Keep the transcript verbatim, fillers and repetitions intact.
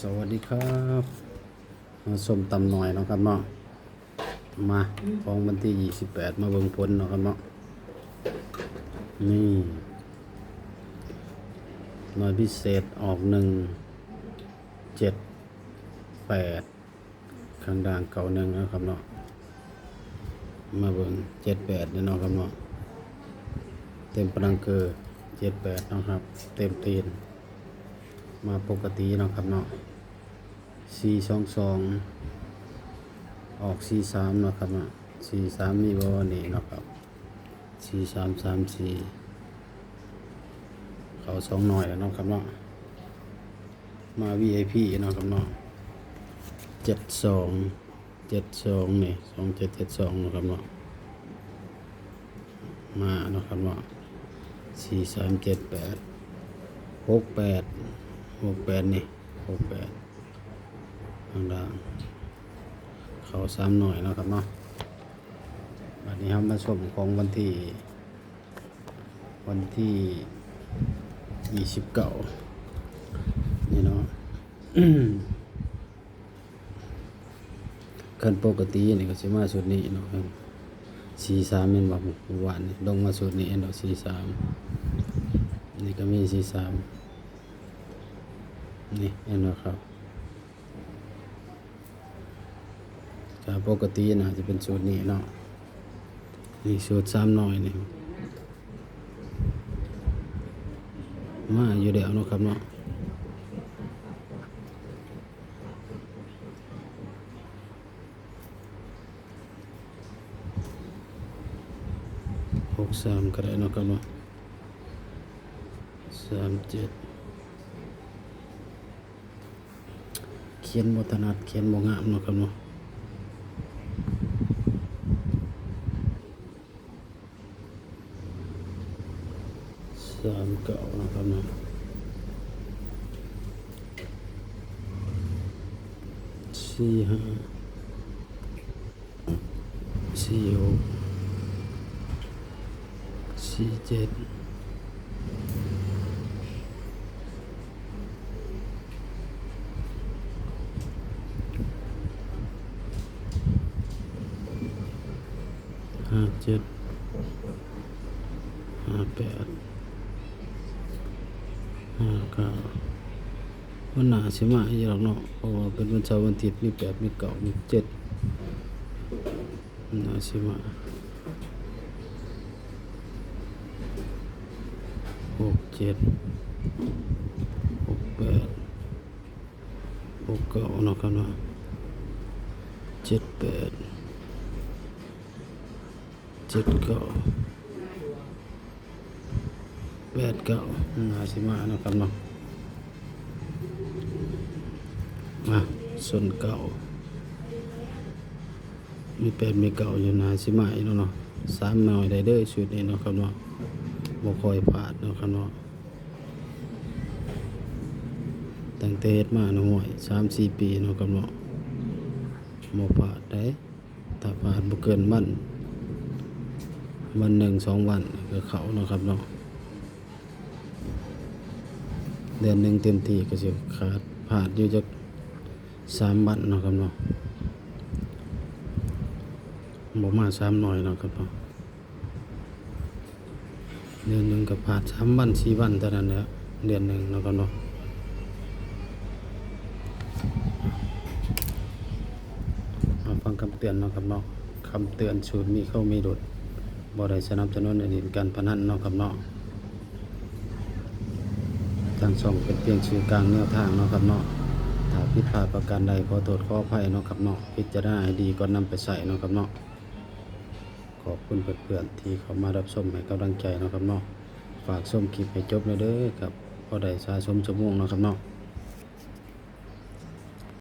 สวัสดีครับ มาส้มตำหน่อยเนาะครับเนาะ มา ของวันที่ยี่สิบแปด มาเบิ่งผลเนาะครับเนาะ นี่ หน่วยพิเศษออก หนึ่งเจ็ดแปด ข้างล่าง เก้าหนึ่ง นะครับเนาะ มาเบิ่ง เจ็ดแปด เนี่ยเนาะครับเนาะ เต็มพลังคือ เจ็ดแปด เนาะครับ เต็มตีน มาปกติเนาะครับเนาะ สี่สองสอง ออก สี่สาม เนาะครับเนาะ สี่สาม มีบ่นี่เนาะครับ สี่สามสามสี่ เข้าสองหน่วยแล้วเนาะครับเนาะ มา วี ไอ พี เนาะครับเนาะ เจ็ดสอง เจ็ดสอง นี่ สองเจ็ดเจ็ดสอง เนาะครับเนาะ มาเนาะครับเนาะ สี่สามเจ็ดแปด หกแปด หกแปด นี่ หกแปด ข้างล่าง เข้าสามหน่วยเนาะครับเนาะ บัดนี้เรามาชมของวันที่ วันที่ ยี่สิบเก้า นี่เนาะ คันปกตินี่ก็สิมาชุดนี้เนาะครับ สี่สาม แม่นบ่ เมื่อวานนี่ลงมาชุดนี้เห็นดอก สี่สาม นี่ก็มี สี่สาม นี่เห็นบ่ครับ ถ้าปกติน่าจะเป็นชุดนี้เนาะ นี่ชุดสามหน่วยนี่ มาอยู่แล้วเนาะครับเนาะ หกสาม ก็ได้เนาะครับเนาะ สามเจ็ด เขียนบ่ถนัด เขียนบ่งามเนาะครับเนาะ สามเก้า นะครับเนาะ สี่ห้า สี่หก สี่เจ็ด ห้าเจ็ด ห้าแปด ห้าเก้า มันน่าสิมาอยู่ดอกเนาะ เพราะว่าเป็นวันเสาร์วันอาทิตย์ มีแปด มีเก้า มีเจ็ด น่าสิมา หกเจ็ด หกแปด หกเก้า เนาะครับเนาะ เจ็ดแปด เจ็ดเก้า แปดเก้า น่าสิมาเนาะครับเนาะ มา ส่วนเก้า มีแปด มีเก้า อยู่ น่าสิมาอีกเนาะเนาะ สามหน่วยได้เด้อชุดนี้เนาะครับเนาะ บ่ค่อยพลาดเนาะครับเนาะ ตั้งแต่เฮ็ดมาเนาะ ห้วย สามสี่ ปีเนาะครับเนาะ บ่พลาดได้ ถ้าพลาดบ่เกินวัน วันหนึ่งสองวันก็เข้าเนาะครับเนาะ เดือนหนึ่งเต็มที่ก็สิขาดพลาดอยู่จักสามวันเนาะครับเนาะ บ่มาสามหน่วยเนาะครับเนาะ เดือนหนึ่งก็พลาดสามวันสี่วันเท่านั้นแหละ เดือนหนึ่งเนาะครับเนาะ มาฟังคำเตือนเนาะครับเนาะ คำเตือน สูตรมีเข้ามีหลุด บ่ได้สนับสนุนให้เล่นการพนันเนาะครับเนาะ ทางช่องเป็นเพียงสื่อกลางแนวทางเนาะครับเนาะ ถ้าผิดพลาดประการใดขอโทษขออภัยเนาะครับเนาะ พิจารณาให้ดีก่อนนำไปใช้เนาะครับเนาะ ขอบคุณเพื่อนๆที่เข้ามารับชมให้กำลังใจเนาะครับเนาะ ฝากชมคลิปให้จบเลยเด้อครับ พอได้สะสมชั่วโมงเนาะครับเนาะ